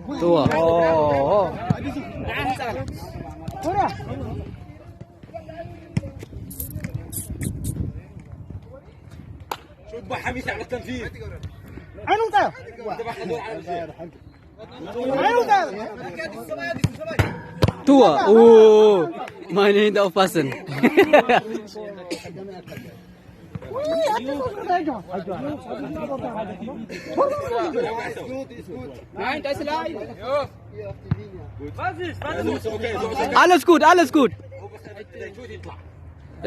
Tor. شوف حميس على التنفيذ. Tor. Oh, meine Hände aufpassen. Alles gut, alles gut.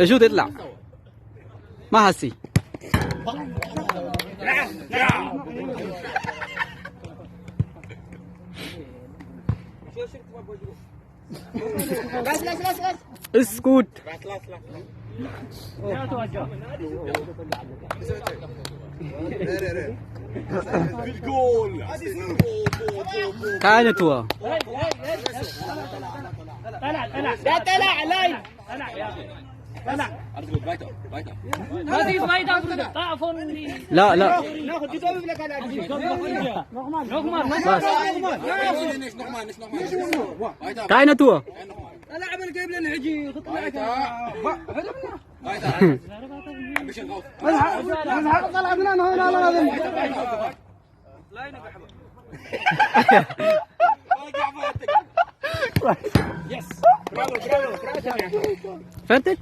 شو تطلع؟ ما حسي. اسكت. في الجول. Keine Tor. Alles gut, weiter, weiter. لا لا. بس. Nicht nochmal, nicht nochmal. Weiter. Keine Tor. Weiter. Ein bisschen raus. Fertig?